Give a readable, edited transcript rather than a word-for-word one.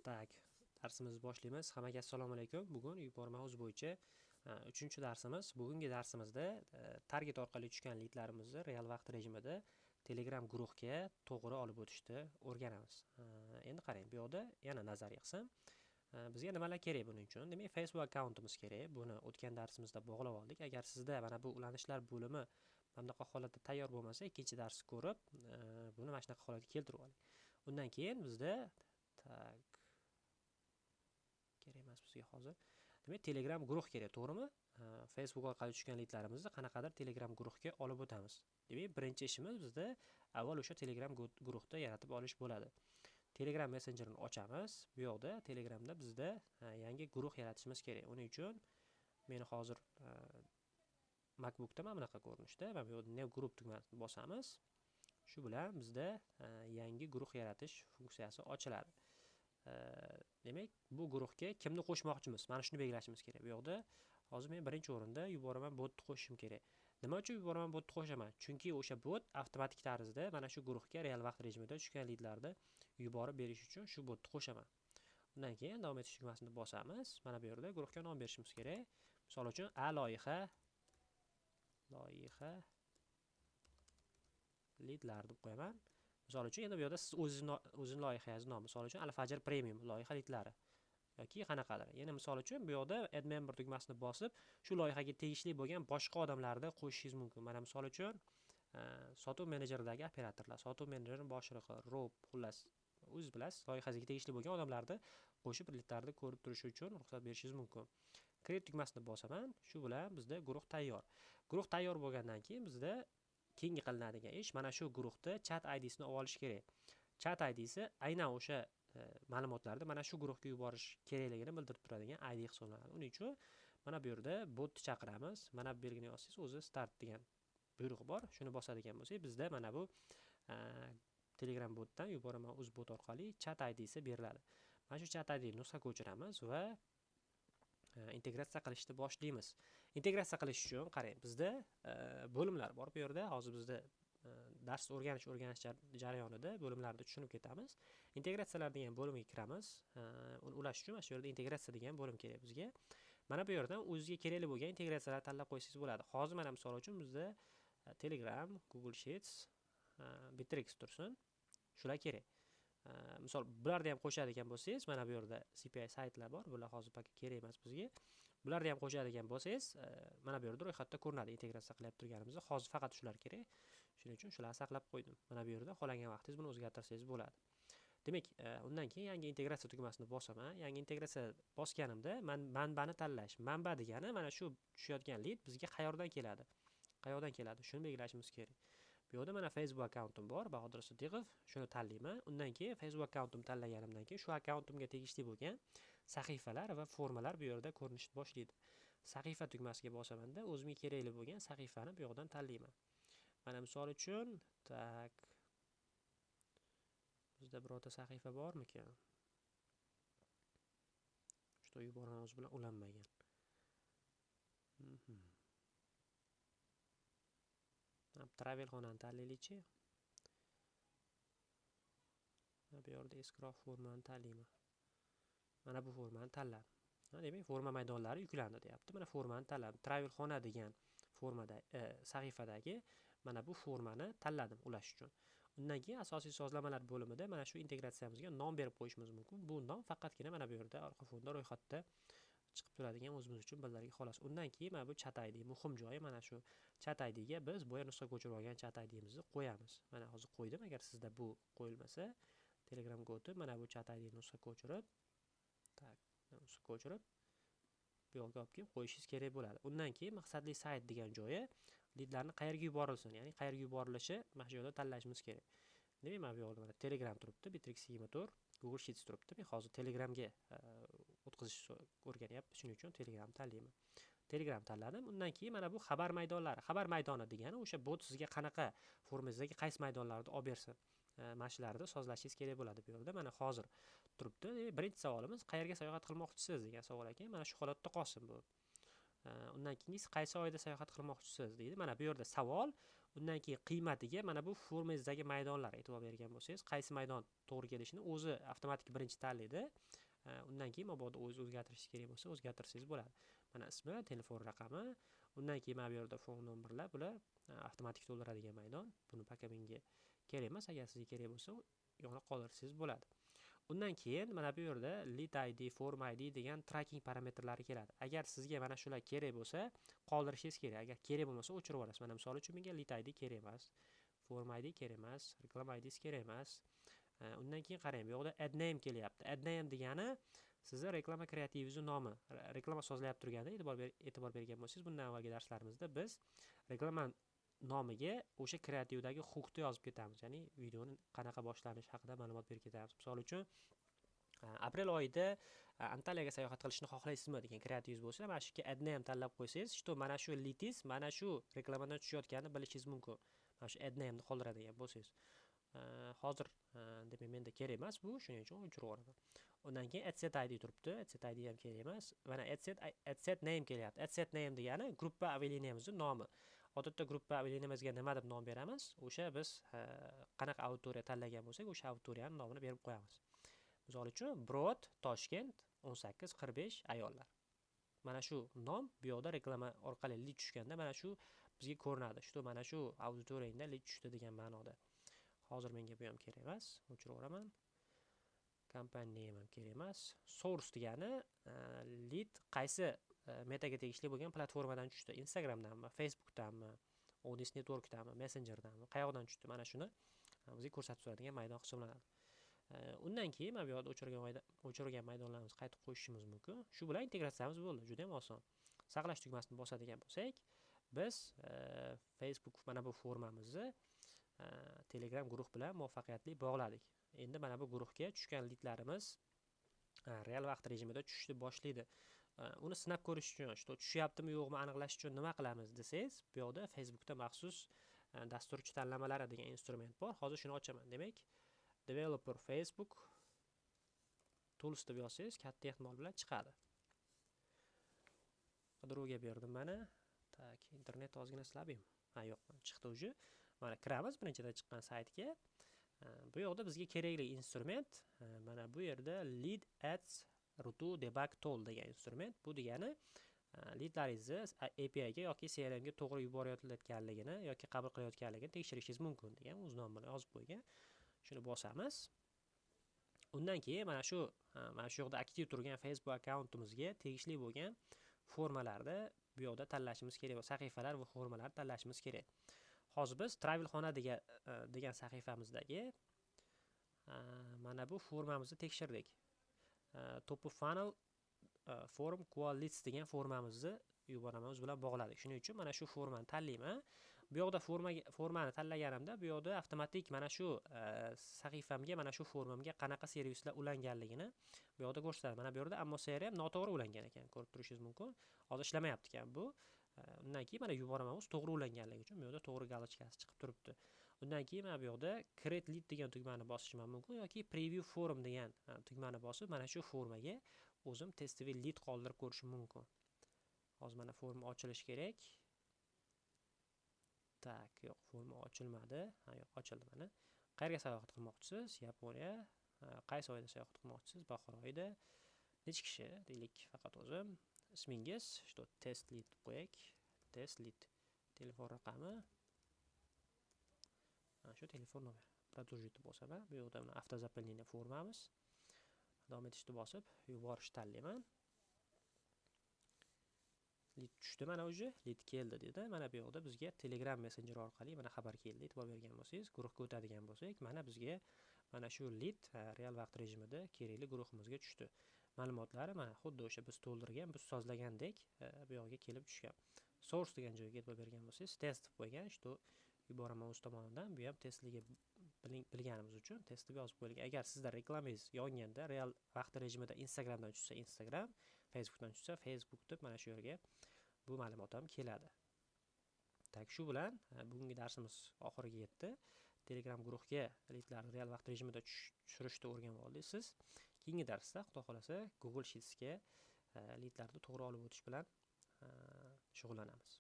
Tak, darsimizni boshlaymiz. Hammaga assalomu alaykum. Bugun Yuborma o'z bo'yicha 3-darsimiz. Bugungi darsimizda target orqali tushgan lidlarimizni real vaqt rejimida Telegram guruhga to'g'ri olib o'tishni o'rganamiz. Endi qarang, bu yoqda yana nazariy qism. Bizga nimalar kerak buning uchun? Demak, Facebook akkauntimiz kerak. Buni o'tgan darsimizda bog'lab oldik. Agar sizda mana bu ulanishlar bo'limi mana bunaqa holatda tayyor bo'lmasa, ikkinchi darsni ko'rib, buni mana shunaqa holatga keltirib oling. Undan keyin bizda tak kerak emas bizga hozir. Demak, Telegram guruh kerak, to'g'rimi? Facebook orqali tushgan lidlarimizni qanaqadir Telegram guruhga olib o'tamiz. Demak, birinchi ishimiz bizda avval o'sha Telegram guruhda yaratib olish bo'ladi. Telegram messenjerini ochamiz. Bu yoqda Telegramda bizda yangi guruh yaratishimiz kerak. Uning uchun men hozir MacBookda mana bunaqa ko'rinishda, mana bu yerda New Group tugmasini bosamiz. Shu bilan bizda yangi guruh yaratish funksiyasi ochiladi. Demak, bu guruhga kimni qo'shmoqchimiz? Mana shuni belgilashimiz kerak. Bu yoqda hozir men birinchi o'rinda yuboraman botni qo'shishim kerak. Nima uchun yuboraman botni qo'shaman? Chunki o'sha bot avtomatik tarzda mana shu guruhga real vaqt rejimida tushgan lidlarni yuborib berish uchun shu botni qo'shaman. Undan keyin davom etish tugmasini bosamiz. Mana bu yerda guruhga nom berishimiz kerak. Misol uchun A loyiha lidlar deb qo'yaman. Misol uchun endi bu yerda siz o'zingiz loyihangizni nomi, misol uchun Al-Fajr Premium loyiha lidlari yoki qanaqadir. Yana misol uchun bu yerda Add Member tugmasini bosib, shu loyihaga tegishli bo'lgan boshqa odamlarni qo'shishingiz mumkin. Mana misol uchun sotuv menejeridagi operatorlar, sotuv menejerining boshlig'i, rob, xullas, o'zingiz bilasiz, loyihasiga tegishli bo'lgan odamlarni qo'shib lidlarni ko'rib turishi uchun ruxsat berishingiz mumkin. Create tugmasini bosaman. Shu bilan bizda guruh tayyor. Guruh tayyor bo'lgandan keyin bizda keyingi qilinadigan ish mana shu guruhda chat IDsini olib olish kerak. Chat IDsi aynan o'sha ma'lumotlarni mana shu guruhga yuborish kerakligini bildirib turadigan ID hisoblanadi. Uning uchun mana bu yerda botni chaqiramiz. Mana bu belgini yozsangiz o'zi start degan buyruq bor. Shuni bosadigan bo'lsak, bizda mana bu Telegram botdan yuboraman o'z bot orqali chat IDsi beriladi. Mana shu chat IDni nusxa ko'chiramiz va integratsiya qilishni boshlaymiz. Integratsiya qilish uchun qarang, bizda bo'limlar bor bu yerda. Hozir bizda dars o'rganish jarayonida bo'limlarni tushunib ketamiz. Integratsiyalar degan bo'limga kiramiz. Uni ulash uchun mana shu yerda integratsiya degan bo'lim kerak bizga. Mana bu yerdan o'zizga kerakli bo'lgan integratsiyalarni tanlab qo'ysangiz bo'ladi. Hozir mana misol uchun bizda Telegram, Google Sheets, Bitrix tursin. Shular kerak. Misol bularni ham qo'shadigan bo'lsangiz, mana bu yerda CPI saytlar bor. Bular hozir paka kerak emas bizga. Bularni ham qo'shadigan bo'lsangiz, mana bu yerda ro'yxatda ko'rinadi integratsiya qilib turganimizda. Hozir faqat shular kerak. Shuning uchun shularni saqlab qo'ydim. Mana bu yerda xohlagan vaqtingiz buni o'zgartirsangiz bo'ladi. Demak, undan keyin yangi integratsiya tugmasini bosaman. Yangi integratsiya bosganimda manbani tanlash. Manba degani mana shu tushayotgan lid bizga qayerdan keladi? Qayerdan keladi? Shuni belgilashimiz kerak. Bu yerda mana Facebook akkauntim bor, Bahodir Sidiqov, shuni tanlayman. Undan keyin Facebook akkauntimni tanlaganimdan keyin shu akkauntimga tegishli bo'lgan sahifalar va formalar bu yerda ko'rinishni boshlaydi. Sahifa tugmasiga bosamanda o'zimga kerakli bo'lgan sahifani bu yoqdan tanlayman. Mana misol uchun, tak bizda birorta sahifa bormikan? Shu yuboramiz bilan ulanmagan. Travel xonani tanlaylikchi. Mana bu yerda eskiroq formani tanlayman. Mana bu formani tanladim. Demak, forma maydonlari yuklandi deyapti. Mana formani tanladim. Travel xona degan formada sahifadagi mana bu formani tanladim ulash uchun. Undan keyin asosiy sozlamalar bo'limida mana shu integratsiyamizga nom berib qo'yishimiz mumkin. Bu nom faqatgina mana bu yerda orqa fonda ro'yxatda chiqib turadigan o'zimiz uchun bildirgi xolos. Undan keyin mana bu chat ID muhim joyi, mana shu chat ID ga biz boya nusxa ko'chirib olgan chat IDimizni qo'yamiz. Mana hozir qo'ydim. Agar sizda bu qo'yilmasa, Telegramga o'tib mana bu chat ID nusxa ko'chirib, tak, nusxa ko'chirib bu yoqqa olib kelib qo'yishingiz kerak bo'ladi. Undan keyin maqsadli sayt degan joyi lidlarni qayerga yuborilsin, ya'ni qayerga yuborilishi mana shu yerda tanlashimiz kerak. Demak, mana bu yerda mana Telegram turibdi, Bitrix 24, Google Sheets turibdi. Men hozir Telegramga o'tkazishni o'rganyapmiz, shuning uchun Telegram tanlayman. Telegram tanladim. Undan keyin mana bu xabar maydonlari. Xabar maydoni degani o'sha bot sizga qanaqa formangizdagi qaysi maydonlarni olib bersin. Mana shularni sozlashingiz kerak bo'ladi bu yerda. Mana hozir turibdi. Demak, birinchi savolimiz qayerga sayohat qilmoqchisiz degan savol ekan. Mana shu holatda qolsin bu. Undan keyingisi qaysi oyda sayohat qilmoqchisiz deydi. Mana bu yerda savol, undan keyin qiymatiga mana bu formangizdagi maydonlar e'tibor bergan bo'lsangiz, qaysi maydon to'g'ri kelishini o'zi avtomatik birinchi tanlaydi. Undan keyin mabodo o'zingiz o'zgartirishingiz kerak bo'lsa, o'zgartirsangiz bo'ladi. Mana ismi, telefon raqami, undan keyin mana bu yerda phone nomerlar, bular avtomatik to'ldiradigan maydon. Buni пока menga kerak emas, agar sizga kerak bo'lsa, yonib qoldirsangiz bo'ladi. Undan keyin mana bu yerda lead ID, form ID degan tracking parametrlari keladi. Agar sizga mana shular kerak bo'lsa, qoldirishingiz kerak. Agar kerak bo'lmasa, o'chirib yuborasiz. Mana misol uchun menga lead ID kerak emas, form ID kerak emas, reklama IDs kerak emas. Undan keyin qarang, bu yoqda ad name kelyapti. Ad name degani sizni reklama kreativingizni nomi. Reklama sozlayap turganda e'tibor bergan bo'lsangiz, bundan avvalgi darslarimizda biz reklama nomiga o'sha kreativdagi hookni yozib ketamiz. Ya'ni videoni qanaqa boshlanishi haqida ma'lumot berib ketamiz. Misol uchun, aprel oyida Antaliyaga sayohat qilishni xohlaysizmi degan kreativingiz bo'lsa, mana shu yerga ad name tanlab qo'ysangiz, что mana shu leadingiz mana shu reklamadan tushayotganini bilishingiz mumkin. Mana shu ad name'ni qoldiradigan bo'lsangiz. Hozir demak menda kerak emas bu, shuning uchun o'chirib yuboraman. Undan keyin adset ID turibdi. Adset ID ham kerak emas. Mana adset name kelyapti. Adset name degani gruppa объявлениямizning nomi. Odatda gruppa объявлениямizga nima deb nom beramiz? O'sha biz qanaqa auditoriya tanlagan bo'lsak, o'sha auditoriyaning nomini berib qo'yamiz. Misol uchun, Brod Toshkent 18-45 ayollar. Mana shu nom bu yoqda reklama orqali lead tushganda mana shu bizga ko'rinadi. Shu mana shu auditoriyangda lead tushdi degan ma'noda. Hozir menga bu ham kerak emas, o'chirib yuboraman. Campaign name ham kerak emas. Source degani lead qaysi Metaga tegishli bo'lgan platformadan tushdi. Instagramdanmi, Facebookdanmi, Audience Networkdanmi, Messengerdanmi, qayoqdan tushdi? Mana shuni bizga ko'rsatib turadigan maydon hisoblanadi. Undan keyin mana bu yoqda o'chirgan maydonlarimizni qaytib qo'shishimiz mumkin. Shu bilan integratsiyamiz bo'ldi. Juda ham oson. Saqlash tugmasini bosadigan bo'lsak, biz Facebook mana bu formamizni Telegram guruh bilan muvaffaqiyatli bog'ladik. Endi mana bu guruhga tushgan leadlarimiz real vaqt rejimida tushishni boshlaydi. Uni sinab ko'rish uchun, что tushyaptimi yo'qmi aniqlash uchun nima qilamiz desangiz, bu yoqda Facebookda maxsus dasturchi tanlamalari degan instrument bor. Hozir shuni ochaman. Demak, developer Facebook tools deb yozsangiz, katta ehtimol bilan chiqadi. Qidiruvga berdim mana. Так, internet ozgina слабый. Ha, yo'q, chiqdi уже. Mana kiramiz birinchidan chiqqan saytga. Bu yoqda bizga kerakli instrument mana bu yerda Lead Ads Rutu Debug Tool degan instrument. Bu degani leadlaringizni API ga yoki CRM ga to'g'ri yuborayotganligini yoki qabul qilayotganligini tekshirishingiz mumkin degan o'z nomi bilan yozib qo'ygan. Shuni bosamiz. Undan keyin mana shu yoqda aktiv turgan Facebook akkauntimizga tegishli bo'lgan formalarni bu yoqda tanlashimiz kerak va sahifalar va formalarni tanlashimiz kerak. Hozir biz Travelxona degan sahifamizdagi mana bu formamizni tekshirdik. Top of funnel form qual leads degan formamizni yuboraman o'zi bilan bog'ladik. Shuning uchun mana shu formani tanlayman. Bu yoqda formani tanlaganimda bu yoqda avtomatik mana shu sahifamga, mana shu formamga qanaqa servislar ulanganligini bu yoqda ko'rsatadi. Mana bu yerda ammo CRM noto'g'ri ulangan ekan, ko'rib turishingiz mumkin. Hozir ishlamayapti ekan bu. Undan keyin mana yuboraman o'zi to'g'ri ulanganligi uchun bu yerda to'g'ri галочка si chiqib turibdi. Undan keyin mana bu yoqda create lead degan tugmani bosishim ham mumkin yoki preview form degan tugmani bosib mana shu formaga o'zim тестовый lead qoldirib ko'rishim mumkin. Hozir mana forma ochilishi kerak. Так, yo'q, forma ochilmadi. Ha, yo'q, ochildi mana. Qayerga sayohat qilmoqchisiz? Yaponiya. Qaysi oyda sayohat qilmoqchisiz? Bahor oyida. Necha kishi? Deylik, faqat o'zim. Ismingiz, что test lead deb qo'yaylik. Test lead. Telefon raqami. Mana shu telefon nomeri. Продолжить deb bosaman. Bu yoqda mana автозаполнение formamiz. Davom etishni bosib, yuborish tanlayman. Lead tushdi mana уже, lead keldi dedi. Mana bu yoqda bizga Telegram messenjeri orqali mana xabar keldi. E'tibor bergan bo'lsangiz, guruhga o'tadigan bo'lsak, mana bizga mana shu lead real vaqt rejimida kerakli guruhimizga tushdi. Ma'lumotlari mana xuddi o'sha biz to'ldirgan, biz sozlagandek bu yoqga kelib tushgan. Source degan joyga e'tibor bergan bo'lsangiz, test deb qo'ygan, что yuboraman o'z tomonidan. Bu ham testligi bilganimiz uchun test deb yozib qo'yilgan. Agar sizda reklamangiz yonganda real vaqt rejimida Instagramdan tushsa Instagram, Facebookdan tushsa Facebook deb mana shu yerga bu ma'lumot ham keladi. Так, shu bilan bugungi darsimiz oxiriga yetdi. Telegram guruhga leadlarni real vaqt rejimida tushirishni o'rganib oldik siz. Keyingi darsda Xudo xolasa Google Sheetsga leadlarni to'g'ri olib o'tish bilan shug'ullanamiz.